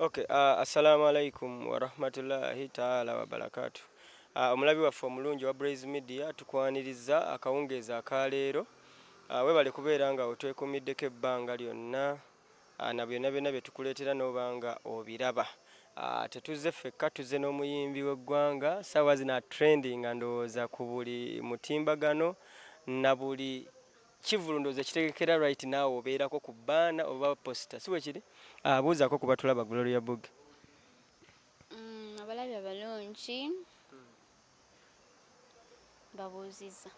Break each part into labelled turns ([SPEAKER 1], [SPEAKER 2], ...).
[SPEAKER 1] Okay, assalamu alaikum warahmatullahi taala wabarakatu. Omulabi waffe omulungi wa Blaze Media, tukwaniriza akawungeezi akaleero. Webale kubeera nga otwekuumiddeko ebbanga lyonna na byonna byonna bye tukuleetera n'oba nga obiraba. Tetuzze ffekka, tuzze n'omuyimbi w'eggwanga saawa zino trending nga ndowooza ku buli mutimbagano na buli kivulu, ndowooza ekitegekera right now obeerako ku banner oba poster, si bwe kiri? Buuzaako ku batulaba, Gloria Bugie.
[SPEAKER 2] Abalabi abalungi, babuuzizza.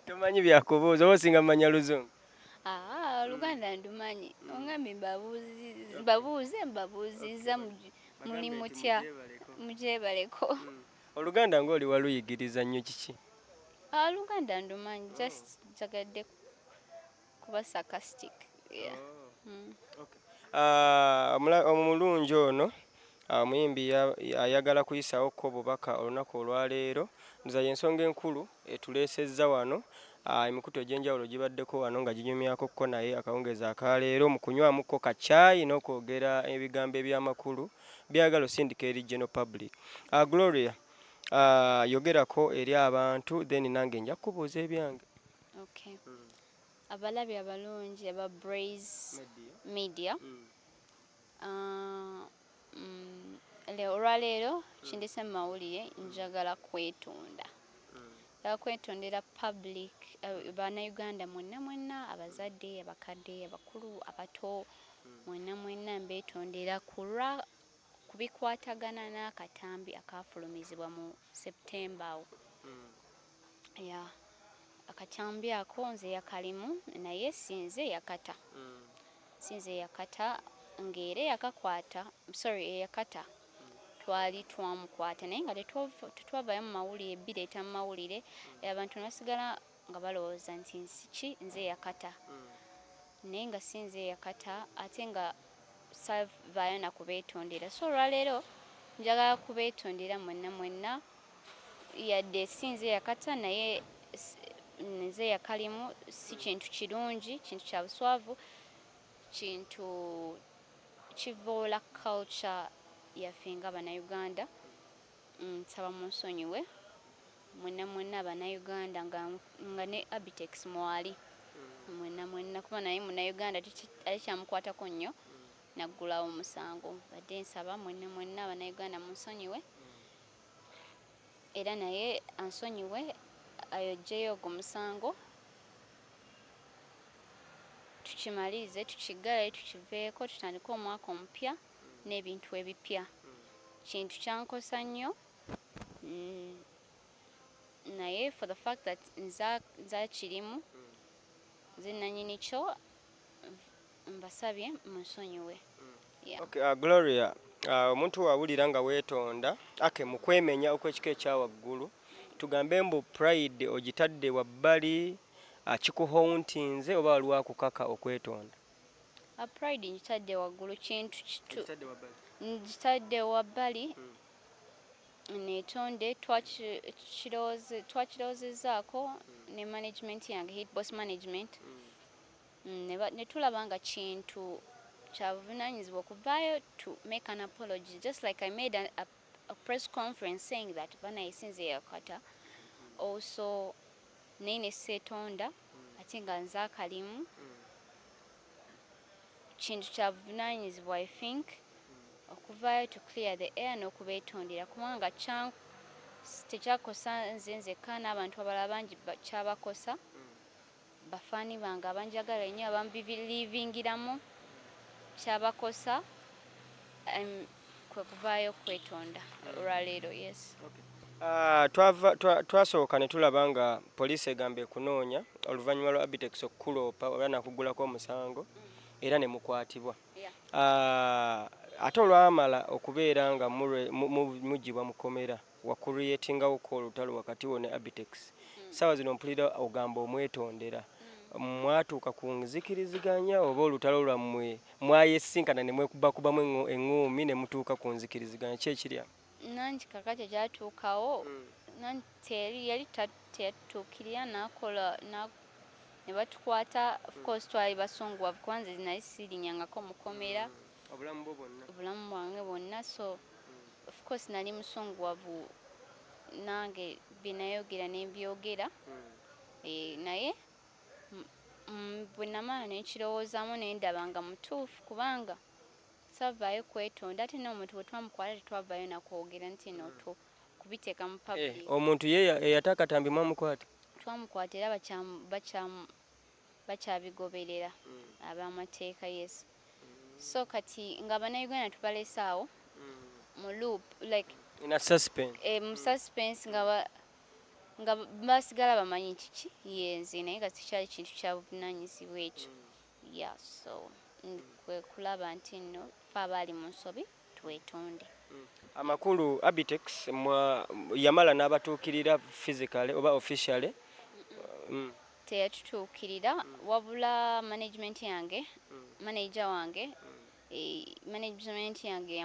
[SPEAKER 1] Tomanyi byakubuuza oba osinga manya luzungu?
[SPEAKER 2] Aa, Oluganda ndumanyi. Ongambye mbabuuze, mbabuuzizza. Muli mutya? Mugyebaleko.
[SPEAKER 1] Oluganda ng'oli waluyigiriza nnyo, kiki?
[SPEAKER 2] Ah, Oluganda ndumanyi, just njagadde kuba sarcastic, yeah.
[SPEAKER 1] Omulungi ono, omuyimbi ayagala kuyisawoko obubaka olunaku olwaleero. Nza y'ensonga enkulu etuleesezza wano. Emikutu egy'enjawulo gibaddeko wano nga ginyumyako ko naye akawungeezi akaleero mu kunywamukko kacaayi n'okwogera ebigambo ebyamakulu byagala osindika eri general public. Gloria, yogerako eri abantu, then nange nja kukubuuza ebyange.
[SPEAKER 2] Okay. Abalabi abalungi aba Braze Media, olwaleero kindise mu mawulire, njagala kwetonda. Njagala kwetondera public, bannayuganda mwenna mwenna, abazadde, abakadde, abakulu, abato, mwenna mwenna mbeetondera kulwa ku bikwatagana n'akatambi akafulumizibwa mu September awo. Ya, akatambi ako nze yakalimu, naye sinze yakata, sinze yakata, ng'era eyakakwata, sorry, eyakata twali twamukwata, naye nga tetwavayo mu mawulire bireeta mu mawulire. Abantu ne basigala nga balowooza nti nsiki nze yakata, naye nga si nze yakata, ate nga saavaayo na kubeetondera. So olwaleero njagala kubeetondera mwenna mwenna, yadde si nze yakata, naye nze yakalimu. Si kintu kirungi, kintu kya buswavu, kintu kivoola culture yaffe nga Bannayuganda. Nsaba munsonyiwe mwenna mwenna Abannayuganda, nga ne Abitex mwali mwenna mwenna, kuba naye Munnayuganda ate kyamukwatako nnyo naggulawo omusango. Badde nsaba mwenna mwenna Abannayuganda munsonyiwe, era naye ansonyiwe, ayoggyeyo ogwo musango, tukimalirize, tukiggale, tukiveeko, tutandike omwaka omupya n'ebintu ebipya. Kintu kyankosa nnyo, naye for the fact that nza kirimu, nze nannyini kyo, mbasabye munsonyiwe. Yeah.
[SPEAKER 1] Okay, Gloria, omuntu wawulira nga weetonda ake mu kwemenya okw'ekika ekya waggulu, tugambe mbu pride ogitadde wabbali, kikuhauntinze, oba waliwo akukaka okwetonda?
[SPEAKER 2] Pride ngitadde waggulu, kintu ngitadde wabbali neetonde. Twakirowoozezzaako ne management yange, Hit Boss Management, ne tulaba nga kintu kya buvunaanyizibwa okuvaayo to make an apology, just like I made a press conference saying that banaye sinze yakata also, naye ne seetonda ate nga nze akalimu. Kintu kya buvunaanyizibwa, I think, okuvaayo to clear the air n'okubeetondera, kubanga tekyakosa nze nzekka, n'abantu abalala bangi kyabakosa, bafaani bange abanjagala ennyo, abambiriivingiramu, kyabakosa. Kwe kuvaayo kwetonda olwaleero, yes.
[SPEAKER 1] Ah, twasooka ne tulaba nga poliisi egamba ekunoonya oluvannyuma lwa Abitex okukuloopa oba nakugulako omusango, era ne mukwatibwa. Ah, ate olwamala okubeera nga mugibwa mu kkomera, wakucreatingawoko olutalo wakati wo ne Abitex. Saawa zino mpulira ogamba omwetondera. Mwatuuka ku nzikiriziganya, oba olutalo lwammwe mwayesinkana ne mwekubakubamu eŋŋuumi ne mutuuka ku nzikiriziganya? Ki ekiri awo?
[SPEAKER 2] Nanti kakati ekyatuukawo, nanti teri yali teyatuukirira nakola ne batukwata. Of course twali basunguwavu, kuba nze nali sirinyangako mukomera.
[SPEAKER 1] Obulamu bwo bwonna.
[SPEAKER 2] Obulamu bwange bwonna. So of course nali musunguwavu, nange byenayogera nembyogera. Naye bwe namala nekirowoozaamu, nendaba nga mutuufu, kubanga saavaayo kwetonda, ate n'omuntu bwe twamukwata tetwavaayo nakwogera nti no kubiteeka mu public.
[SPEAKER 1] Omuntu ye eyata akatambi mwamukwata?
[SPEAKER 2] Twamukwata era bakyabigoberera ab'amateeka, yes. So kati nga bannayuganda tubalese awo mu loop, like
[SPEAKER 1] in a suspense.
[SPEAKER 2] Mu suspense, nga basigala bamanyi kiki yenze, naye nga tekyali kintu kya buvunaanyizibwa ekyo. Yeah, so kwe kulaba nti nno fe abaali mu nsobi twetonde.
[SPEAKER 1] Amakulu Abitex yamala n'abatuukirira physically oba officially?
[SPEAKER 2] Teyatutuukirira, wabula management yange, manager wange, management yange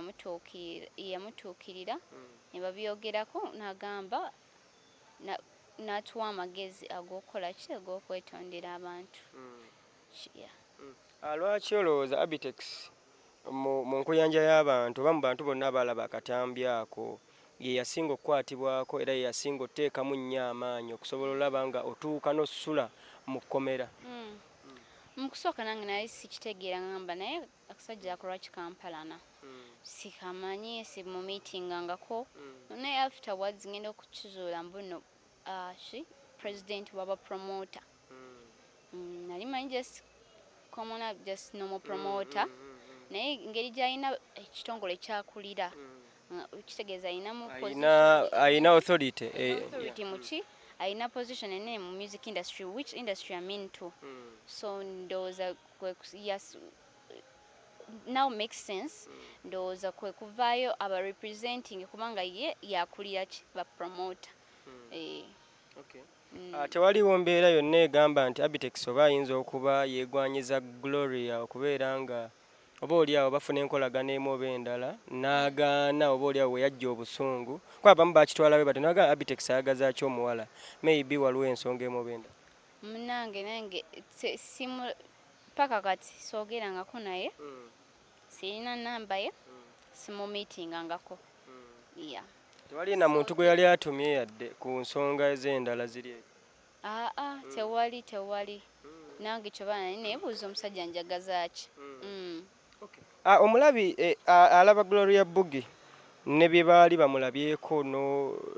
[SPEAKER 2] yamutuukirira ne babyogerako, n'agamba n'atuwa amagezi ag'okukola ki, ag'okwetondera abantu. Yeah.
[SPEAKER 1] Lwaki olowooza Abitex mu nkuyanja y'abantu oba mu bantu bonna abalaba akatambi ako ye yasinga okukwatibwako, era ye yasinga oteekamu nnyo amaanyi okusobola olaba nga otuuka n'ossula mu kkomera?
[SPEAKER 2] Mu kusooka nange nali sikitegeera, ngamba naye akasajja ako lwaki kampalana, sikamanyi, si mu meetingangako. Naye afterwards ngenda okukizuula mbuno ki president waba promoter. Nali manyi just common, just normal promoter, naye engeri gy'alina ekitongole kyakulira, kitegeeza alinamu
[SPEAKER 1] Ayina authority.
[SPEAKER 2] Authority muki, alina position enene mu music industry, which industry I'm into. So ndowooza yes, now makes sense. Ndowooza kwe kuvaayo aba representing, kubanga ye yakulira ki ba promoter.
[SPEAKER 1] Okay. Tewaliwo mbeera yonna egamba nti Abitex oba ayinza okuba yeegwanyiza Gloria, okubeera nga oba oli awo bafuna enkolagana emu oba endala, n'agaana, oba oli awo we yajja obusungu, kuba abamu bakitwala bwe batyo, n'agaana Abitex ayagaza ki omuwala, maybe waliwo ensonga emu oba endala?
[SPEAKER 2] Munange, nange simu paka kati soogerangako naye, sirina namba ye, simumeetingangako, yeah.
[SPEAKER 1] Tewali na muntu gwe yali atumye yadde ku nsonga ez'endala ziri ezo?
[SPEAKER 2] Aa, tewali, tewali. Nange kyoba naye nebuuza omusajja njagaza ki.
[SPEAKER 1] Ah, omulabi alaba Gloria Bugie ne bye baali bamulabyeko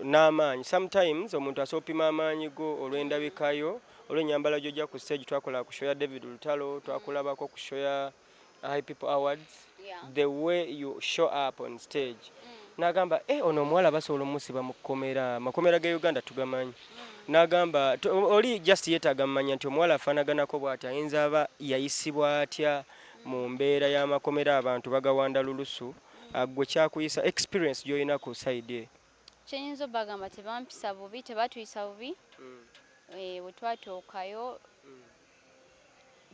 [SPEAKER 1] n'amaanyi. Sometimes omuntu asobola opima amaanyi go olw'endabikayo, olw'ennyambala gy'ojja ku stage. Twakola ku show ya David Lutalo, twakulabako ku show ya High People Awards, the way you show up on stage, n'agamba, ono omuwala basobola omusiba mu kkomera, amakomera ga Uganda tugamanyi." N'agamba oli just yeetaaga mumanya nti omuwala afaanaganako bw'ati ayinza aba yayisibwa atya mu mbeera y'amakomera, abantu bagawanda lulusu. Gwe kyakuyisa experience gy'olina ku side eyo?
[SPEAKER 2] Kyenyinza obagamba, tebampisa bubi, tebatuyisa bubi. Bwe twatuukayo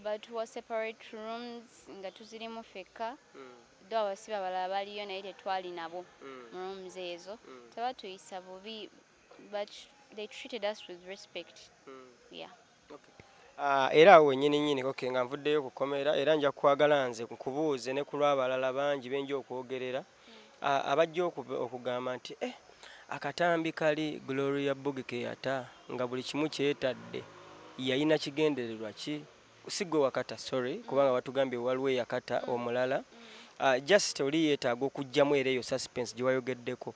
[SPEAKER 2] batuwa separate rooms nga tuzirimu ffekka, do abasibe abalala baliyo, naye tetwali nabo mu rooms ezo. Tebatuyisa bubi, but they treated us with respect, yeah.
[SPEAKER 1] Ah, era awo wennyini nnyini, okay, nga nvuddeyo ku kkomera, era nja kwagala nze nkubuuze ne ku lw'abalala bangi benja okwogerera. Abajja okugamba nti akatambi kali Gloria Bugie ke yata nga buli kimu kyetadde, yalina kigendererwa ki? Si gwe wakata, sorry, kubanga watugambye waliwo eyakata omulala. Just oli yeetaaga okuggyamu era eyo suspense gye wayogeddeko.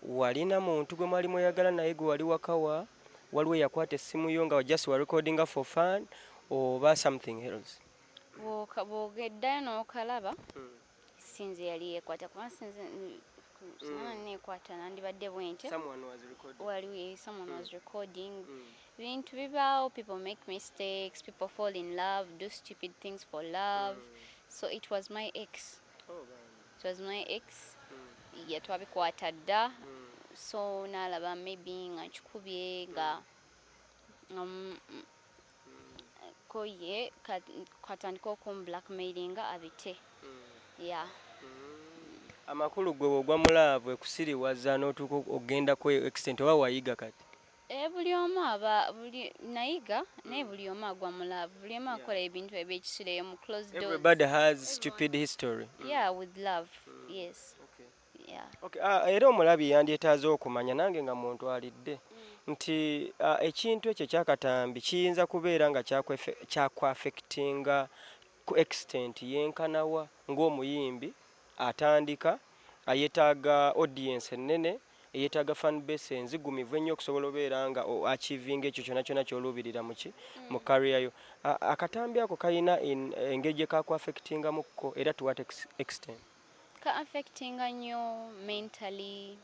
[SPEAKER 1] Walina muntu gwe mwali mweyagala naye gwe wali wakawa, waliwo eyakwata essimu yo nga just wa recordinga for fun oba something else?
[SPEAKER 2] Bw'ogeddayo n'okalaba, sinze yali yeekwata, kuba sinze singa neekwata nandibadde bwentyo.
[SPEAKER 1] Someone was recording.
[SPEAKER 2] Waliwo someone was recording. Bintu bibaawo, people make mistakes, people fall in love, do stupid things for love. So it was my ex.
[SPEAKER 1] Oh,
[SPEAKER 2] it was my ex. Yeah, twabikwata dda, so nalaba maybe nga nkikubye nga ko ye katandika okum blackmailinga abite, yeah.
[SPEAKER 1] Amakulu gwe bwogwa mu love ekusiriwaza n'otuuka ogenda ku extent, oba wayiga kati?
[SPEAKER 2] Buli omu aba buli nayiga, naye buli omu agwa mu love, buli omu akola ebintu ebyekisireyo mu closed doors.
[SPEAKER 1] Everybody has stupid history.
[SPEAKER 2] Yeah, with love, yes. Yeah.
[SPEAKER 1] Okay, era omulabi yandyetaaze okumanya nange nga muntu alidde nti ekintu ekyo ekyakatambi kiyinza kubeera nga kyakwaffectinga ku extent yenkanawa ng'omuyimbi atandika ayetaaga audience ennene, eyeetaaga fan base enzigumivu ennyo okusobola obeera nga achievinga ekyo kyonna kyonna ky'oluubirira muki mu career yo. Akatambi ako kalina engeri gye kakwaffectingamukko era to what extent?
[SPEAKER 2] Ka affectinga nnyo mentally,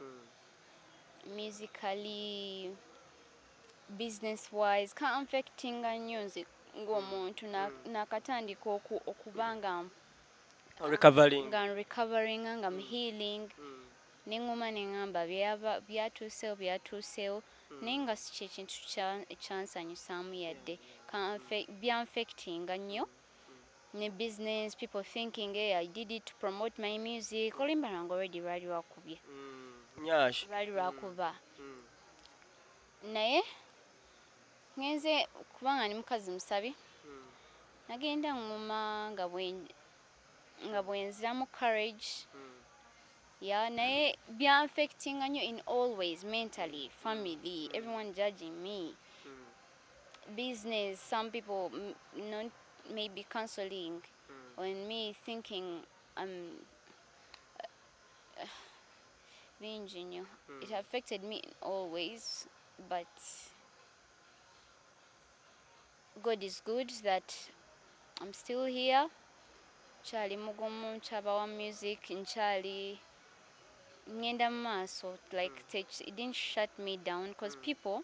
[SPEAKER 2] musically, business wise. Ka affectinga nnyo nze ng'omuntu nakatandika okuba nga
[SPEAKER 1] recovering,
[SPEAKER 2] nga recovering, nga I'm healing, neŋŋuma neŋŋamba byatuusewo byatuusewo, naye nga si kyekintu kyansanyusaamu yadde. Byanfectinga nnyo ne business, people thinking, hey, I did it to promote my music. Oluyimba lwange already lwali lwakubye.
[SPEAKER 1] Nyash.
[SPEAKER 2] Lwali lwakuba, naye ngenze kubanga ndi mukazi musabi, nagenda ŋŋuma nga bwenziramu courage. Yeah, naye byanfectinga nnyo in all ways, mentally, family, everyone judging me, business, some people not maybe counseling on me, thinking bingi nnyo. It affected me in all ways, but God is good that I'm still here, nkyali mugumu, nkyabawa music, nkyali ngenda mu maaso. Like, it didn't shut me down because people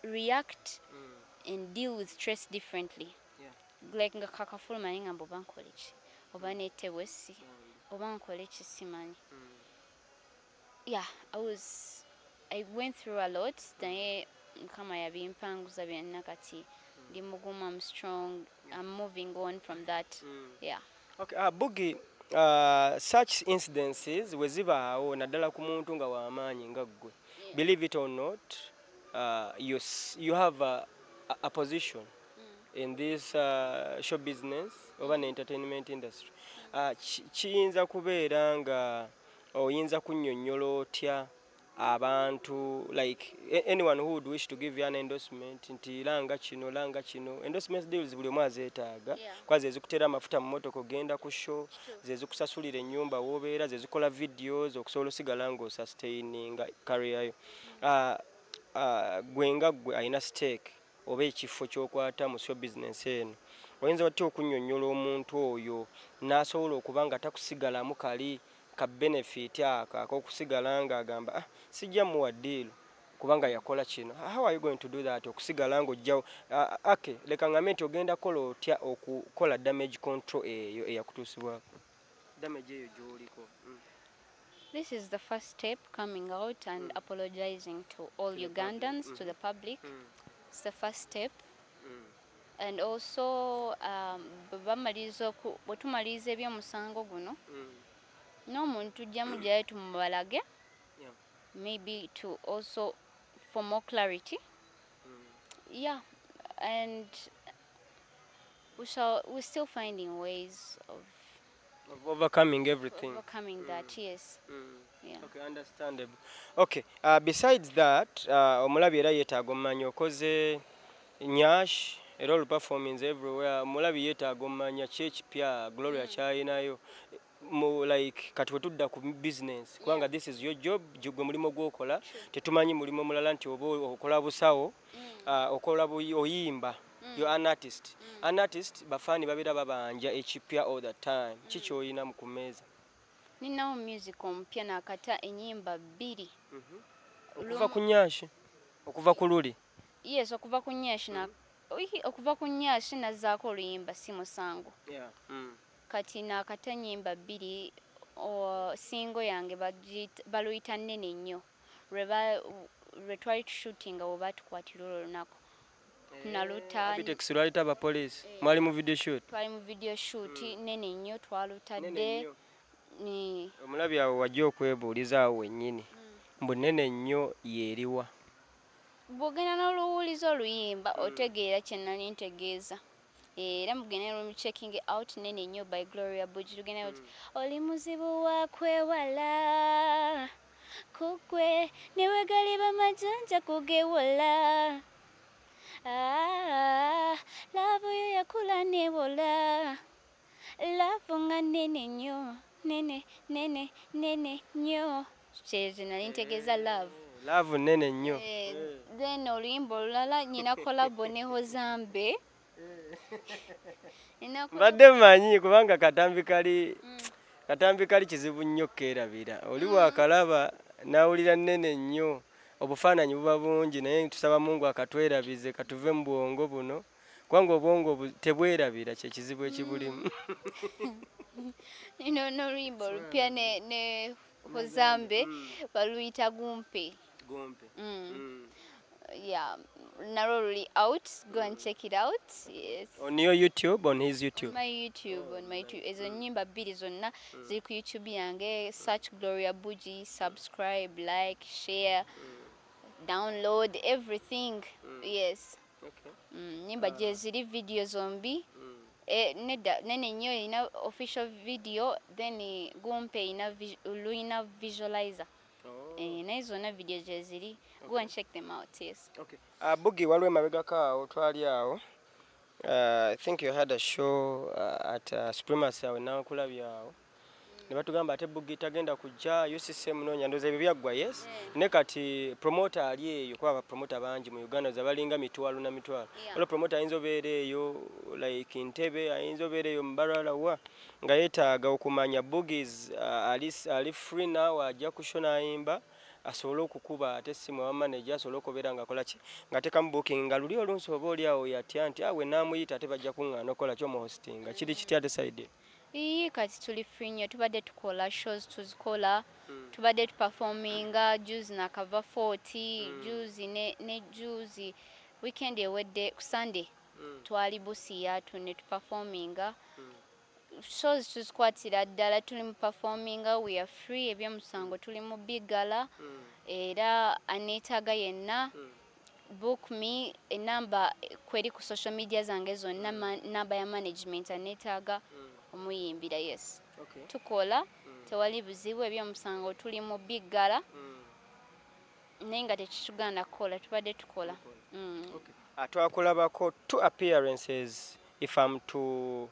[SPEAKER 2] react and deal with stress differently. Like nga kakafuluma naye ngamba oba nkole ki, oba nettebwe si, oba nkole ki, simanyi. Yeah, I went through a lot, naye Mukama yabimpanguza byonna. Kati ndi mugumu, I'm strong, I'm moving on from that, yeah.
[SPEAKER 1] Okay, Buggie, such incidences we zibaawo naddala ku muntu nga w'amaanyi nga ggwe, believe it or not, you have a position in this show business oba ne entertainment industry. Kiyinza kubeera nga oyinza kunnyonnyola otya abantu, like anyone who would wish to give you an endorsement nti langa kino, langa kino, endorsement deals buli omu azeetaaga, kwa ze zikuteera amafuta mu motoka ogenda ku show, ze zikusasulira ennyumba w'obeera, ze zikola videos okusobola osigala ng'osustaininga career yo. Gwe nga gwe alina stake oba ekifo ky'okwata mu show business eno, oyinza otya okunnyonnyola omuntu oyo n'asobola okuba nga takusigalamu kali ka benefit ako ak'okusigala ng'agamba, ah, sijja muwa deal kubanga yakola kino? How are you going to do that okusigala ng'ojjawo okay, leka ngambe nti ogenda kukola otya okukola damage control eyo eyakutuusibwako, damage eyo gy'oliko?
[SPEAKER 2] This is the first step, coming out and apologizing to all
[SPEAKER 1] To the public.
[SPEAKER 2] Ugandans, to the public. It's the first step. And also, bwe tumaliriza ebyomusango guno, n'omuntu tujja mugyayo tumubalage, maybe to also for more clarity. Yeah, and we're still finding ways of
[SPEAKER 1] Of overcoming everything.
[SPEAKER 2] Overcoming that, yes. Yeah.
[SPEAKER 1] Okay, understandable. Okay, besides that, omulabi era yeetaaga omumanya okoze Nyash era olu performance everywhere. Omulabi yeetaaga omumanya ki ekipya Gloria kyayinayo mu, like kati we tudda ku business, kubanga this is your job, gwe mulimu gw'okola, tetumanyi mulimu mulala nti oba okola busawo, okola oyimba, you're an artist. An artist, bafaani babeera babanja ekipya all the time. Ki ky'olina mu ku mmeeza?
[SPEAKER 2] Ninawo music omupya, nakata enyimba bbiri.
[SPEAKER 1] Okuva ku Nyash, okuva ku luli?
[SPEAKER 2] Yes, okuva ku Nyash na okuva ku Nyash nazzaako oluyimba si musango. Kati nakata ennyimba bbiri. Single yange baluyita nnene nnyo, lwe twali tushootinga we baatukwatira olwo olunaku naluta.
[SPEAKER 1] Abitex lwalita abapoliisi, mwali mu video shoot?
[SPEAKER 2] Twali mu video shoot. Nene nnyo.
[SPEAKER 1] Nene
[SPEAKER 2] Twalutadde
[SPEAKER 1] nnyo. Omulabi awo wajja okwebuuliza awo wennyini mbu nene nnyo yeeriwa?
[SPEAKER 2] Bw'ogenda n'oluwuliza oluyimba, otegeera kye nali ntegeeza. Era mugende mu checking out Nene Nnyo by Gloria Bugie. Tugenda oti, oli muzibu wa kwewala, kugwe newe galiba majanja kugewola. Ah, love yo yakula newola, love nga nene nnyo, nene nene nene nnyo. Kyekyo nali ntegeeza, love.
[SPEAKER 1] Love nene nnyo.
[SPEAKER 2] Eh, then oluyimba olulala nyina collabo ne Hozambe. Nina
[SPEAKER 1] Mbadde mmanyi kubanga katambi kali kizibu nnyo keerabira. Oli bwakalaba n'awulira nnene nnyo, obufaananyi buba bungi, naye tusaba Mungu akatwerabize katuve mu bwongo buno, kubanga obwongo tebwerabira, kyekizibu ekibulimu.
[SPEAKER 2] Nina n'oluyimba olupya ne Hozambe, baluyita Gumpe.
[SPEAKER 1] Gumpe.
[SPEAKER 2] Yeah, nalwo luli out, go and check it out, yes.
[SPEAKER 1] On your YouTube, on his YouTube?
[SPEAKER 2] On my YouTube, on my YouTube. Ezo nyimba bbiri zonna ziri ku YouTube yange. Search Gloria Bugie, subscribe, like, share, download everything, yes.
[SPEAKER 1] Okay.
[SPEAKER 2] Nyimba gye ziri, video zombi. Eh, nedda, Nene Nnyo erina official video, then Gumpe erina luyina visualizer.
[SPEAKER 1] Oh.
[SPEAKER 2] Eh, naye zonna video gye ziri, go and check them out, yes.
[SPEAKER 1] Okay. Bugie, waliwo emabegako awo twali awo, I think you had a show at Supremacy awo nankulabye awo ne batugamba ate Bugie tagenda kujja UCC munoonya. Ndowooza ebyo byaggwa, yes. Ne kati promoter ali eyo, kuba bapromota bangi mu Uganda, za balinga mitwalo na mitwalo. Waliwo promoter ayinza obeera eyo like Ntebe, ayinza obeera eyo Mbarara wa nga yeetaaga okumanya Bugis ali free now, ajja ku show n'ayimba, asobole okukuba ate essimu aba manager asobole okubeera ng'akola ki, ng'ateekamu booking, nga luli olunsi oba oli awo yatya nti awe naamuyita ate bajja kuŋŋaana okukola ki, omuhostinga. Kiri kitya ate side?
[SPEAKER 2] Ii, kati tuli free nnyo, tubadde tukola shows, tuzikola, tubadde tuperforminga. Juzi nakava 40 juzi ne juzi weekend ewedde ku Sunday twali Busiya ne tuperforminga. Shows tuzikwatira ddala, tuli mu performinga, we are free. Ebyomusango tuli mu bigala, era aneetaaga yenna, book me. Enamba kweri ku social media zange zonna, namba ya management, aneetaaga omuyimbira, yes. Tukola, tewali buzibu. Ebyomusango tuli mu biggala, naye nga tekitugaana kukola, tubadde tukola.
[SPEAKER 1] Twakulabako two appearances, if I'm to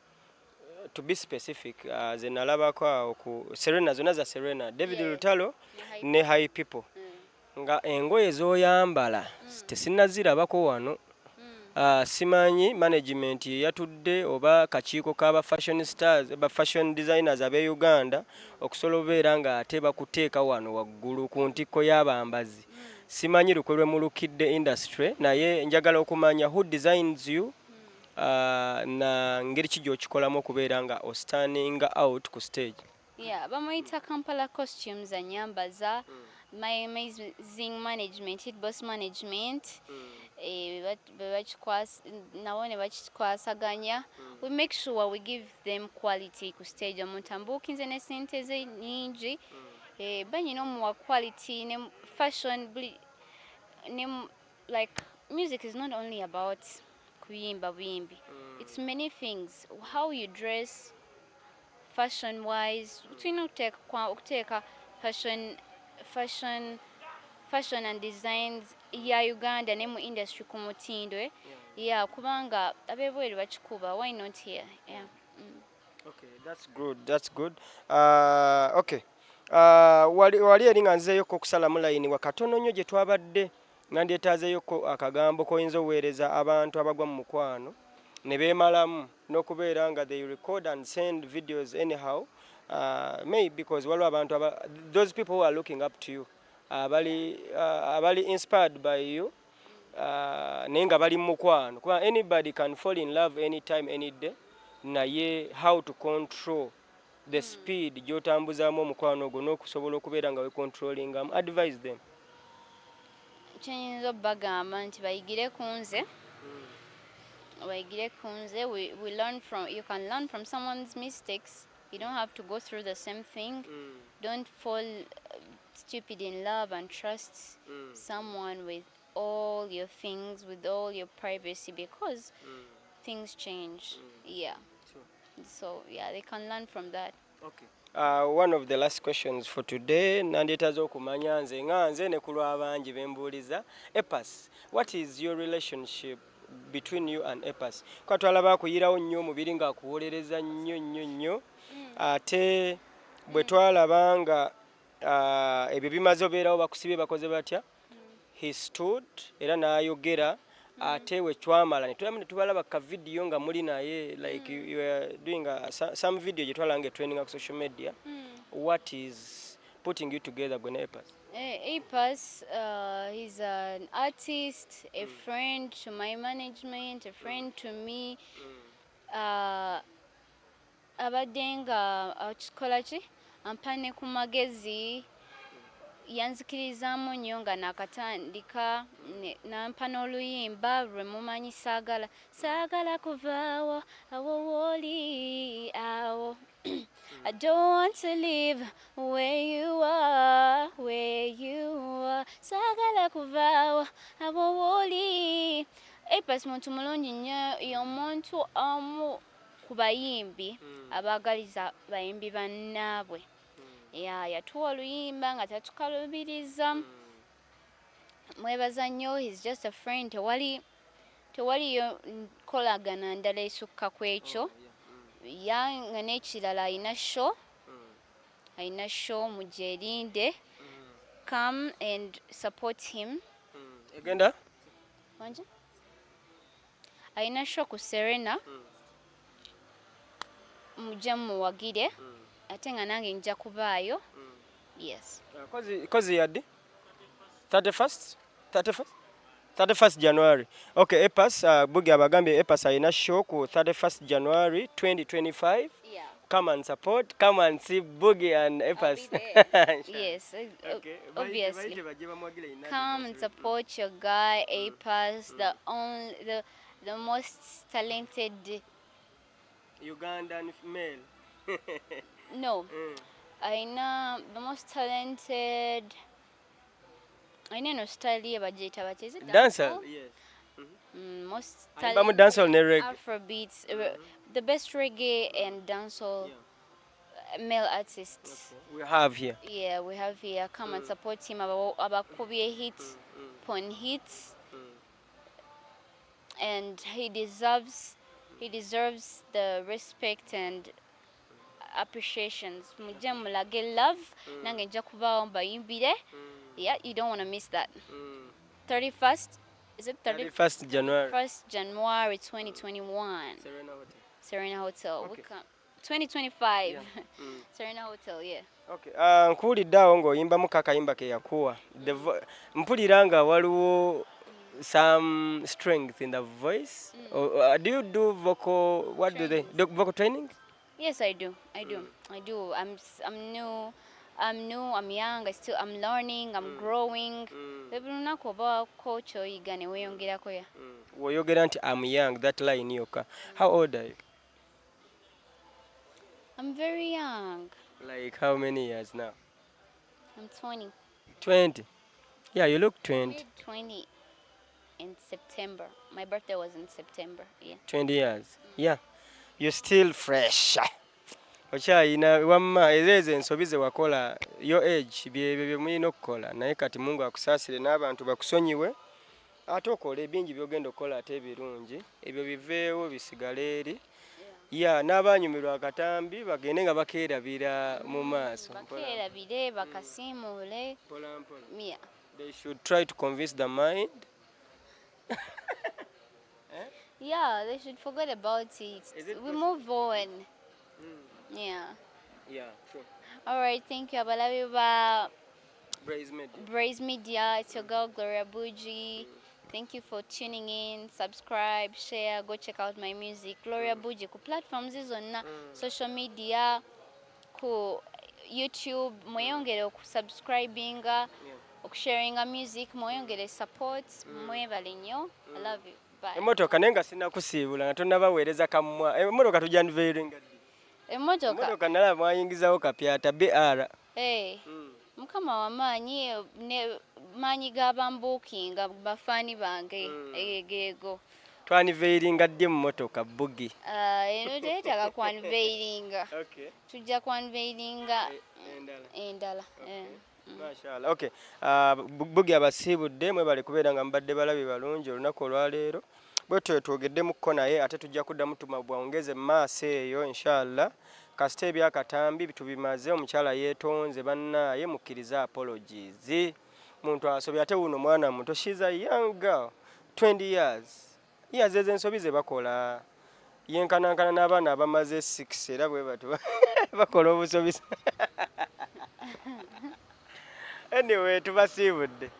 [SPEAKER 1] be specific, ze nalabako awo ku Serena, zonna za Serena, David Lutalo
[SPEAKER 2] Ne
[SPEAKER 1] ne High People, nga engoye z'oyambala tesinnazirabako wano. Simanyi management ye yatudde oba kakiiko k'aba fashion stars, ba fashion designers ab'e Uganda, okusobola obeera nga ate bakuteeka wano waggulu ku ntikko y'abambazi. Simanyi lukwe lwe mulukidde industry, naye njagala okumanya who designs you, na ngeri ki gy'okikolamu okubeera nga ostanding out ku stage.
[SPEAKER 2] Yeah, bamuyita Kampala Costumes anyambaza. My amazing management, Hit Boss Management, eh, be nabo ne bakikwasaganya. We make sure we give them quality ku stage. Omuntu ambuukinze ne sente ze nyingi, eh, banyina omuwa quality ne fashion buli ne like music is not only about kuyimba buyimbi, it's many things, how you dress, fashion wise. Tulina okuteeka fashion and designs ya Uganda ne mu industry ku mutindo, eh? Yeah, kubanga ab'ebweru bakikuba, why not here? Yeah.
[SPEAKER 1] Okay, that's good. That's good. Okay. Wali eri nga nzeeyoko okusalamu layini wakatono nnyo gye twabadde, nandyetaazeeyoko akagambo k'oyinza oweereza abantu abagwa mu mukwano ne beemalamu n'okubeera nga they record and send videos anyhow, maybe because waliwo abantu those people who are looking up to you, abali inspired by you, naye nga bali mu mukwano, kuba anybody can fall in love anytime, any day, naye how to control the speed gy'otambuzaamu omukwano ogwo n'okusobola okubeera nga wecontrollingamu, advise them.
[SPEAKER 2] Kyenyinza obbagamba nti bayigire ku nze, bayigire ku nze. We learn from, you can learn from someone's mistakes. You don't have to go through the same thing. Don't fall stupid in love and trust someone with all your things, with all your privacy, because things change. Yeah. So yeah, they can learn from that.
[SPEAKER 1] Okay. One of the last questions for today, nandyetaaze okumanya nze nga nze ne ku lw'abangi bembuuliza, A Pass, what is your relationship between you and A Pass? Kuba twalaba akuyirawo nnyo omubiri ng'akuwolereza nnyo nnyo nnyo, ate bwe twalaba nga ebyo bimaze obeerawo, bakusibye, bakoze batya, he stood era n'ayogera, ate we twamala ne tulaba ne tubalaba ka video nga muli naye, like you were doing some video gye twalaba nga trending ku social media. What is putting you together, gwe ne A Pass?
[SPEAKER 2] A Pass, he's an artist, a friend to my management, a friend to me. Abadde nga akikola ki, ampa ne ku magezi, yanzikirizaamu nnyo nga nakatandika, nampa n'oluyimba lwe mumanyi, "Saagala, saagala kuvaawo awo wooli awo." I don't want to live where you are, where you are. Saagala kuvaawo awo wooli. A Pass muntu mulungi nnyo, y'omuntu omu ku bayimbi abaagaliza bayimbi bannaabwe. Ya, yatuwa oluyimba nga tatukalubiriza. Mwebaza nnyo, he's just a friend. Tewali tewaliyo nkolagana ndala esukka ku ekyo. Ya, nga n'ekirala alina show, alina show, mugyerinde. Come and support him.
[SPEAKER 1] Egenda?
[SPEAKER 2] Wanje? Alina show ku Serena, mujje muwagire, ate nga nange nja kubaayo, yes.
[SPEAKER 1] Kozi yaddi 31st, 31st, 31st January. Okay, A Pass, Bugi abagambye A Pass alina show ku 31st January 2025. Come and support, come and see Boogie and
[SPEAKER 2] I'll
[SPEAKER 1] A Pass.
[SPEAKER 2] Be there. Yes, obviously. Come and support your guy A Pass, the only the most talented
[SPEAKER 1] Ugandan male.
[SPEAKER 2] No, alina the most talented, alina eno style ye bagiyita batya? Is it
[SPEAKER 1] Dancehall,
[SPEAKER 2] dancehall?
[SPEAKER 1] Yes.
[SPEAKER 2] Most
[SPEAKER 1] Ayimbamu dancehall ne reggae.
[SPEAKER 2] Afrobeats, the best reggae and dancehall male artists.
[SPEAKER 1] We have here.
[SPEAKER 2] Yeah, we have here. Come and support him. Abakubye hits upon hits, and he deserves the respect and appreciations. Mujje mulage love. Nange nja kubaawo mbayimbire. Yeah, you don't want to miss that. 31st, is it 31st?
[SPEAKER 1] 31st January.
[SPEAKER 2] January 2021.
[SPEAKER 1] Serena Hotel.
[SPEAKER 2] Serena Hotel. We come 2025. Serena Hotel, yeah.
[SPEAKER 1] Okay. Nkuwulidde awo ng'oyimbamu kakayimba ke yakuwa. Mpulira nga waliwo some strength in the voice. Or, do you do vocal, what do they do, vocal training?
[SPEAKER 2] Yes, I do. I do. I do. I'm new. I'm new. I'm young. I'm learning. I'm growing. Buli lunaku oba coach oyiga ne weeyongerako, ya.
[SPEAKER 1] W'oyogera nti "I'm young", that line yokka. How old are you?
[SPEAKER 2] I'm very young.
[SPEAKER 1] Like how many years now?
[SPEAKER 2] I'm 20.
[SPEAKER 1] 20. Yeah, you look 20.
[SPEAKER 2] Mid 20 in September. My birthday was in September. Yeah.
[SPEAKER 1] 20 years. Yeah. You're still fresh. Okyayina wamma era ezo ensobi ze wakola your age byebyo bye mulina okukola, naye kati Mungu akusaasire n'abantu bakusonyiwe, ate okole ebingi by'ogenda okukola ate ebirungi, ebyo biveewo bisigale eri ya n'abanyumirwa akatambi bagende nga bakeerabira mu maaso.
[SPEAKER 2] Bakeerabire, bakasiimuule.
[SPEAKER 1] Mpola mpola.
[SPEAKER 2] Yeah.
[SPEAKER 1] They should try to convince the mind.
[SPEAKER 2] Yeah, they should forget about it.
[SPEAKER 1] Is it
[SPEAKER 2] We
[SPEAKER 1] possible?
[SPEAKER 2] Move on. Yeah.
[SPEAKER 1] Yeah, true.
[SPEAKER 2] All right, thank you. Abalabi ba
[SPEAKER 1] Braze Media.
[SPEAKER 2] Braze Media. It's your girl Gloria Bugie. Thank you for tuning in. Subscribe, share, go check out my music. Gloria Bugie ku platforms zonna, social media, ku YouTube, mweyongere okusubscribinga, okusharinga music, mweyongere support, mwebale nnyo. I love you. Bye.
[SPEAKER 1] Emmotoka, naye nga sinnakusiibula nga tonnabaweereza kammwa, emmotoka tujja unveilinga ddi?
[SPEAKER 2] Emmotoka.
[SPEAKER 1] Emmotoka nalaba mwayingizawo kapyata BR.
[SPEAKER 2] Hey. Mukama wamaanyi ne Maanyi g'abambuukinga, bafaani bange. Egeego.
[SPEAKER 1] Twaniveiringa ddi mu motoka, Bugi?
[SPEAKER 2] Ah, eno teyetaaga kwanveiringa.
[SPEAKER 1] Okay.
[SPEAKER 2] Tujja kwanveiringa
[SPEAKER 1] Endala.
[SPEAKER 2] Endala, eh.
[SPEAKER 1] Mashallah. Okay. Bugi abasiibudde, mwebale kubeera nga mubadde balabi balungi olunaku olwaleero. Bwe tutyo twogeddemuko naye, ate tujja kuddamu tuma bwongeze mu maaso eyo inshallah. Kasita ebyakatambi tubimaze, omukyala yeetonze, bannaaye mukkirize apologies. Muntu asobye, ate wuno mwana muto, she's a young girl, 20 years. Years ezo ensobi ze bakola. Yenkanankana n'abaana abamaze 6 era bwe batyo bakola obusobi. Anyway, tubasiibudde.